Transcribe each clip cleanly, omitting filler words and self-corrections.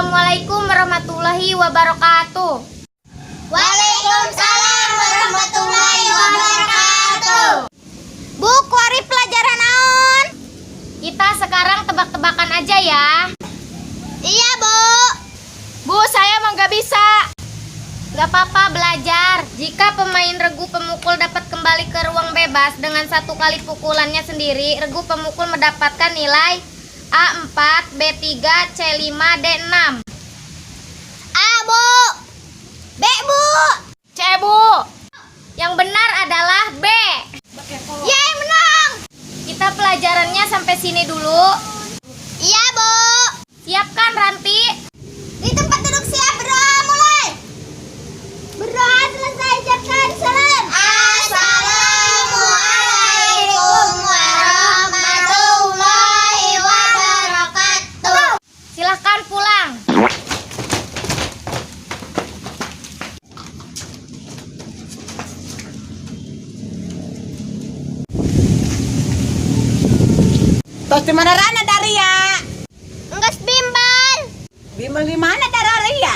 Assalamualaikum warahmatullahi wabarakatuh. Waalaikumsalam warahmatullahi wabarakatuh. Bu, kuari pelajaran naon? Kita sekarang tebak-tebakan aja ya. Iya, Bu. Bu, saya emang gak bisa. Gak apa-apa belajar. Jika pemain regu pemukul dapat kembali ke ruang bebas dengan satu kali pukulannya sendiri, regu pemukul mendapatkan nilai A4, B3, C5, D6. A, Bu. B, Bu. C, Bu. Yang benar adalah B. Yeay, menang. Kita pelajarannya sampai sini dulu. Iya, Bu. Siapkan Ranti. Di tempat duduk siap, berdoa mulai. Berdoa selesai, ucapkan salam. Assalamualaikum warahmatullahi wabarakatuh. Silahkan pulang. Tos di mana rana Daria? Enggeus bimbel. Bimbel di mana Daria?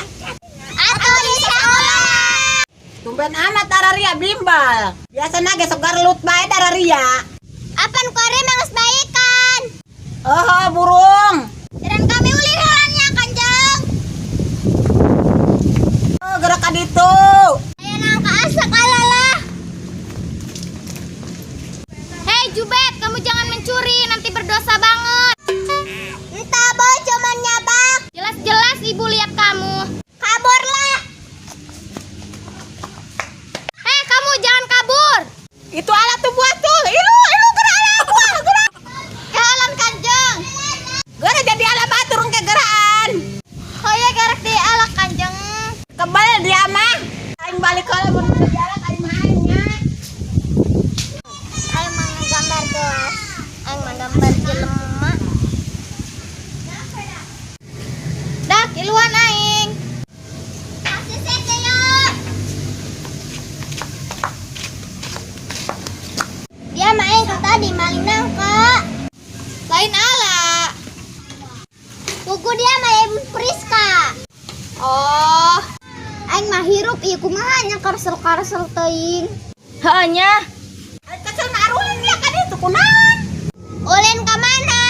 Atau di sekolah. Tumben amat Daria bimbel. Biasana ge sok garlut bae Daria. Apan kuari mah geus baikan. Oh, burung. Dan kami ulin heula nya, Kanjeng. Oh, gerak ka ditu. Aya nangka asak alalah. Hei Jubet, kamu jangan mencuri, nanti berdosa banget. Entah, Bu, cuman nyabak. Jelas-jelas ibu lihat kamu. Kaburlah. Hei kamu jangan kabur. Itu alat tuh buah tuh. Ilu, ilu gerak ala buah, gerak. Jalan, Kanjeng. Gerak jadi ala batur ke geraan. Hoya gerak di ala, Kanjeng. Kebal dia mah. Aing balik heula mun jadi alat aing mah aing nya. Aing mah gambar gelas. Aing mah gambar jelema. Dah, kiluan aing. Kasih sete yuk. Dia mah aing tadi maling nangka. Lain ala. Buku dia mah Ibu Priska. Oh, Aing mah hirup ieu kumaha nya karsel-karsel teuing. hanya Aing kesel ngarulin dia ka ditu kunaon? Ulin ka mana?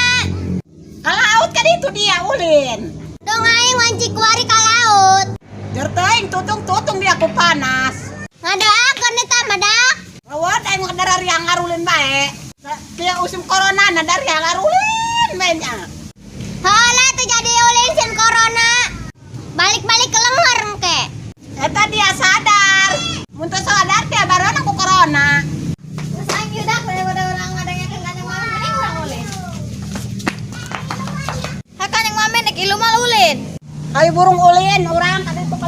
Ka laut ka ditu dia ulin. Dong aing wanci kuari ka laut. Jer teuing tutung-tutung dia ku panas. Ngadoakeun eta mah dak. Ngawat aing mah Daria ngarulin bae. Kieu usum corona na Daria ngarulin bae nya. Heula teu jadi ulin sin corona. Balik-balik ke leungheur engke. Eta dia sadar. Mun teu sadar dia baru ku corona. Terus aing yudak daripada orang ngadanyakeun kanjeng mame mending urang ulin. Hei kanjeng mame nek ilu mah ulin. Ayo burung ulin urang ka ditu ka